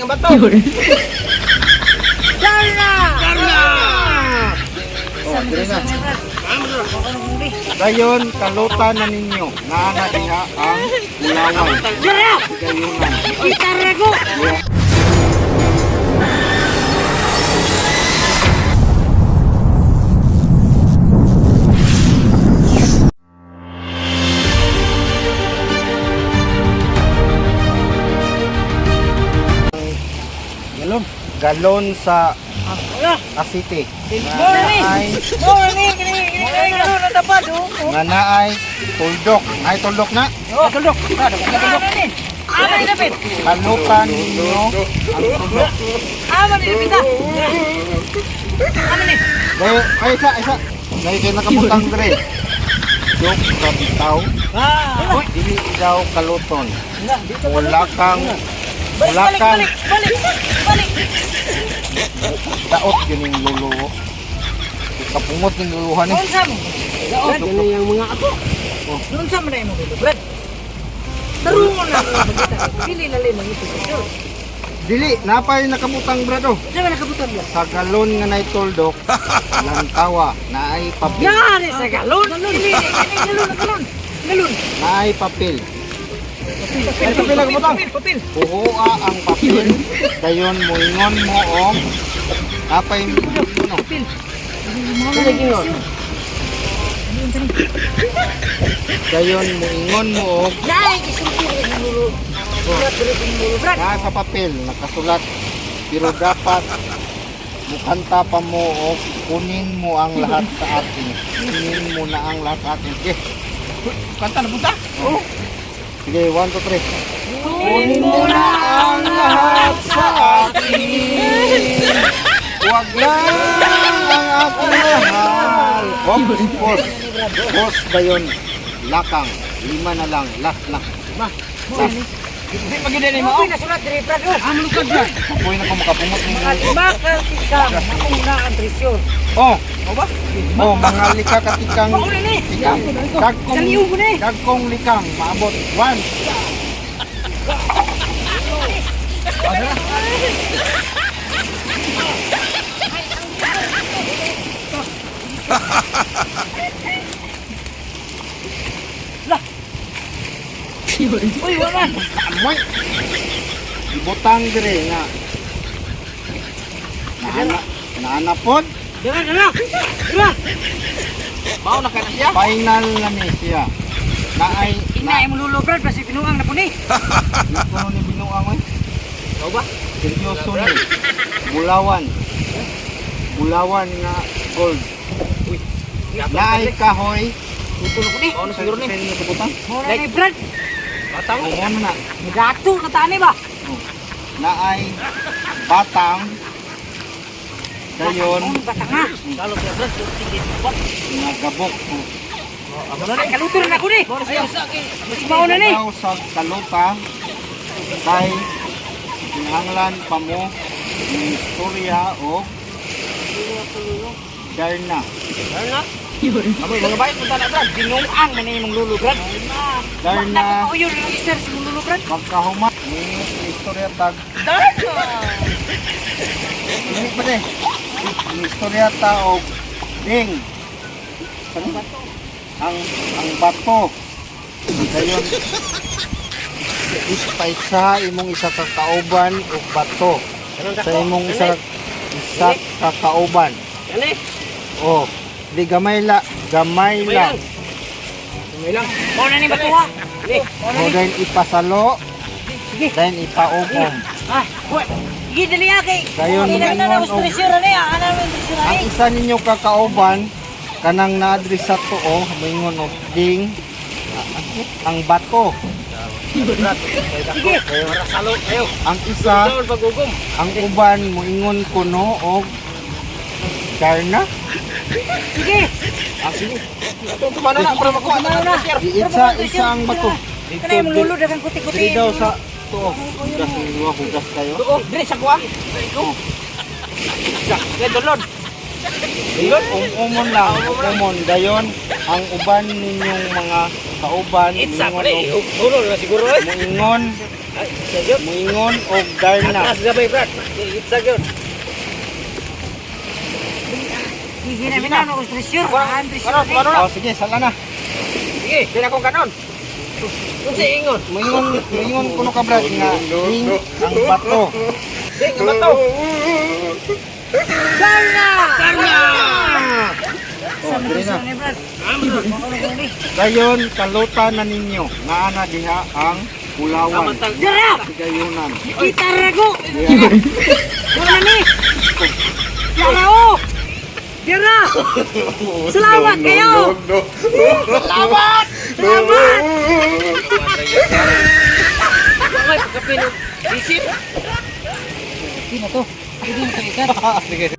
bato. Darna! Oh, dire na. Dayon kalutan na ninyo. Naa na diha ang bulawan. Dara! Gayunan. Gitarra ko! Yeah. Galon. Galon sa Wala! Asite. Morning! Ay, Morning! Kini, kini, kini, galon ang tapad, oh. nga naay tuldok. Ay tuldok na. Oh, tuldok. Tuldok. Ama ni dapit. Kalutan ninyo ang tuldok. Ama ni dapit ah. Ama ni. Dayon, ay isa, isa. Dahil kayo nakabutang dire. Joke ra bitaw. Ah. Uy, dili daw kaluton. Wala kang Balik, wala balik, kang balik, balik, balik. daot yun yung luluho. Kapungot yung luluhan eh. Unsa mo? Daot. Yan ang mga ako. Unsa man na imong lolo, Brad? Tarungon na mo magita. Dili na lang mangito sa sure. Dili, napay nakabutang brado. Unsa man nakabutan ba? Sa galon nga nay tuldok, lantawa, naay papel. Yari sa galon. Dili, dili, galon, galon. Galon. Naay papel. Papel, papel, nakabutang. Papel, papel. Puhua ang papel. Dayon moingon mo og napay no. Papel. Ano Dayon moingon mo og Nay, gisulti rin ang lolo. Sulat rin ang lolo, Brad. naa sa papel nakasulat pero dapat mukanta pa mo o kunin mo ang lahat sa akin. Kunin mo na ang lahat sa akin. Sige. Kanta na punta. Oh. Sige, 1, 2, 3. Kunin mo na ang lahat sa akin. Huwag lang ang aking mahal. Ops, pos. Pos dayon. Lakang. Lima na lang. Last na. Lima. Last. Hindi pa gid ni mo. Uy, nasulat diri, Brad. Oh. Ah, malukad na. Kapoy na ko makapungot Mga ninyo. lima ka tikang, mauna ang presyon. Oh, O ba? oh, mga lika katikang Mauna ni. likang. Dagkong, Sa liog na eh. dagkong likang. Maabot. One. Uy, wala. Amoy. Ibutang dire nga. Naana, naana pod. Dira, dira. Dira. Mao na ka na siya. Final na ni siya. Naay, Ina imong lulo, Brad, basi binuang na po ni. na, kuno ni binuang oy. O ba? Seryoso ni. Bulawan. Bulawan nga gold. Uy. Naay kahoy. Ito na po ni. Mao na siguro ni. Sa inyo kabutang? Mao na ni, Brad. Batang. Oo na na. Nagato na tani ba? Naay batang. Dayon Ang batang ha. Salo siya Brad. Tingin ba? nga gabok. Amo na ni. Kaluto na ako ni. Mao na siya. Mao na ni. Daw sa kaluta kay kinahanglan pa mo ng istorya o Darna. Darna. Amoy mga bayot punta na Brad. Binuang man ni imong lulo, Brad. Darna Nako uyon ng istorya sa imong lulo, Brad. magkahuma ni istorya tag Darna. Hindi pa din. Ni istorya ta og ding. Ano? Ang bato. Dayon ispaitsa imong isa ka kauban og bato. Sa imong isa isa ka kauban. Kani. Oh, di gamay la, gamay Gamay lang. lang. Gamay lang. Mao na ni batuha. Ni. O then ipasalo, Sige. then ipaugom. Ah, wa. Sige, dali ah, kay. Dayon, Hindi na na ingon og- treasure ni, ah. Ana mo treasure Ang ni. isa ninyo kakauban kanang naadri sa tuo, moingon og ding ang bato. Sige. Para salo kayo. Ang isa, Daon pagugom. ang uban moingon kuno og karna. Sige. Ah, sige. Itong tumano na para makuha na na. Iitsa isa ang bato. Kana imong lulo daghang kuti-kuti. Diri daw sa tuo. Hugas ninyo, hugas kayo. Tuo, dire sa kuha. Oh. Sa, kay dolon. Dolon, umumon lang, umumon. Dayon, ang uban ninyong mga kauban, Itsa moingon pare. og Ulo na siguro eh. moingon Ay, sa yun. Muingon og Darna. Atras gabay, Brad. Itsa yun. Sige na bitaw no treasure. Ah, treasure. Ano, ano na? Oh, sige, sala na. Sige, di na kong kanon. Unsa ingon? Muingon kuno ka, Brad, nga ding ang bato. Ding, ang bato. Darna! Darna! Oh, dire na. Ni Brad. Dayon kaluta na ninyo. Naa na diha ang bulawan. Dara! Gayunan. Kita rago. Wala ni. Yala o. Dara! Salamat kayo. Salamat! Salamat! Wala pagkapino. Isip. Hindi na to. Hindi na to ikat. Sige.